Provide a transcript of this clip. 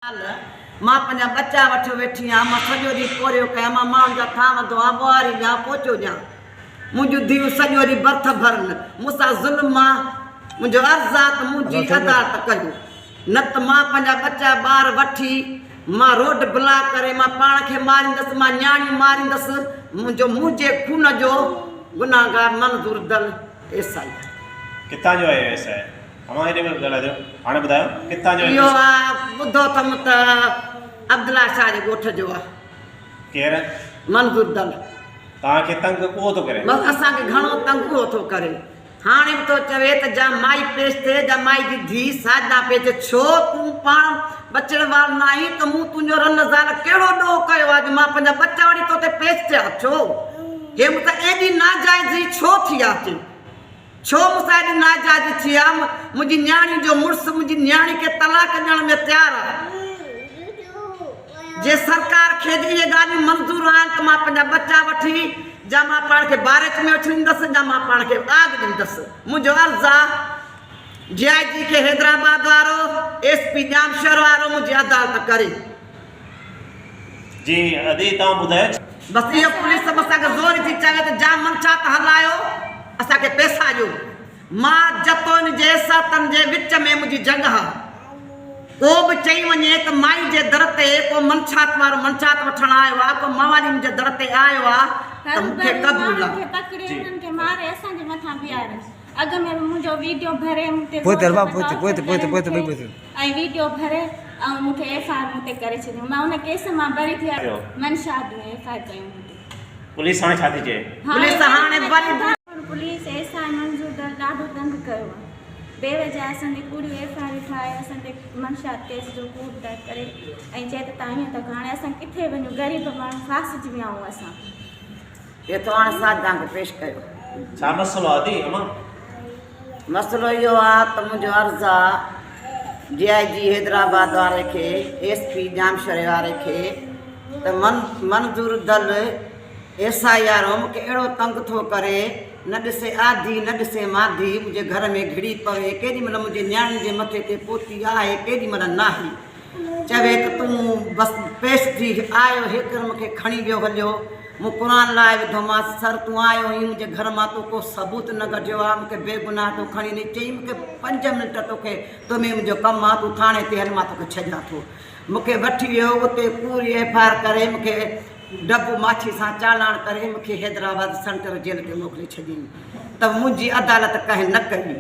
ڳالهه، مان پنهنجا ٻچا وٺيو ويٺي آهيان، مان سڄو ڏينهن پورهيو ڪيان، مان ماڻهن جا ٿانو ڌوئان، ٻهاري ڏيان، پوچو ڏيان. منهنجون ڌيئون سڄو ڏينهن برٿ ڀرن. مون سان ظلم آ. منهنجو عرض آ ته منهنجي عدالت ڪيو. نه ته مان پنهنجا ٻچا ٻار وٺي، مان روڊ بلاڪ ڪري مان پاڻ کي ماريندس، مان نياڻيون ماريندس. منهنجو منهنجي خون جو گنهگار منظور دل ايس I. ڪٿان جو آهي ايس I? اوهان هيڏي مهل ڳالهايو هاڻي ٻڌايو ڪٿان جو اهو آ ٻڌو اٿم ته عبدالله شاهه جي ڳوٺ جو آ. ڪير؟ منظور دل. توهان کي تنگ اهو ٿو ڪري؟ بس اسان کي گهڻو تنگ اهو ٿو ڪري. هاڻي به ٿو چوي ته جا مائي پيش ٿئي جا مائي جي ڌيء ساجده پيش ٿئي ڇو تون پاڻ ٻچڙ وال ناهين ته مون تنهنجو رن زال ڪهڙو ڏوهه ڪيو آ جو مان پنهنجا ٻچا وٺي تو تي پيش ٿيا ڇو هي مون سان ايڏي ناجائزي ڇو ٿي آ چي. ڇو مون سان ايڏي ناجائزي ٿي آ؟ منهنجي نياڻي جو مڙس منهنجي نياڻي کي طلاق ڏيڻ ۾ تيار آ. جي سرڪار کي جي اهي ڳالهيون منظور آهن ته مان پنهنجا ٻچا وٺي جا مان پاڻ کي بارش ۾ اڇليندس جا مان پاڻ کي آگ ڏيندس. منهنجو عرض آ ڊي I جي کي حيدرآباد وارو، ايس پي ڄامشورو وارو منهنجي عدالت ڪري. جي ادي توهان ٻڌايو. بس اهو پوليس به اسان کي زور ٿي چوي ته جا منڇا ته هلايو اسان کي پئسا ڏيو. مان جتوئين جي سهتن جي وچ ۾ منهنجي جڳهه آ. ڪو به چئي وڃي ته مائي جي در تي ڪو منڇات وارو منڇات وٺڻ آيو آ، ڪو موالي منهنجي در تي آيو آ ته مون کي قبول آ. اڳ ۾ به منهنجو ويڊيو ڀري مون تي زور ٽارچر ڪري مون کي ۽ ويڊيو ڀري ۽ مون کي ايف I R مون تي ڪري ڇڏيون مان ان ڪيس مان بري ٿي آيس منشا ۾ ايف I R ڪيون مون تي. پوليس هاڻي ڇا ٿي چئي؟ پوليس هاڻي بري. پوليس ايس I منظور در ڏاڍو تنگ ڪيو آهي بي وجه اسان تي ڪوڙيون ايف I آريون ٺاهي اسان تي منشات ڪيس جو ڪوڙ ڪري ۽ چئي ته تان ائين ٿا ڪيو هاڻي اسان ڪٿي وڃون غريب ماڻهو ڦاسجي ويا آهيون اسان. اهو توهان ساجدان کي پيش ڪيو. ڇا مسئلو آ ادي امان؟ مسئلو اهو آ ته منهنجو عرض آ ڊي I جي حيدرآباد واري کي ايس پي ڄامشوري واري کي ته منظور دل ايس I وارو مون کي اهڙو تنگ ٿو ڪري نه ڏسي آڌي نه ڏسي ماڌي منهنجي گهر ۾ گهڙي پوي ڪيڏي مهل منهنجي نياڻين جي مٿي تي پوتي آهي ڪيڏي مهل ناهي. چوي ته تون بس پيش ٿي آيو هيڪر مون کي کڻي ويو هليو. مون قرآن لائي وڌومانس سر تون آيو هئين منهنجي گهر مان تو ڪو ثبوت نه ڪڍيو آ مون کي بيگناهه تو کڻي وڃي چئي مون کي پنج منٽ توکي تو ۾ منهنجو ڪم آ تون ٿاڻي تي هل مان توکي ڇڏيان ٿو. مون کي وٺي ويو اتي ڪوڙي ايف I R ڪري مون کي ڊبو ماڇي سان چالان ڪري مون کي حيدرآباد سينٽر جيل تي موڪلي ڇڏيائين ته منهنجي عدالت ڪنهن نه ڪئي.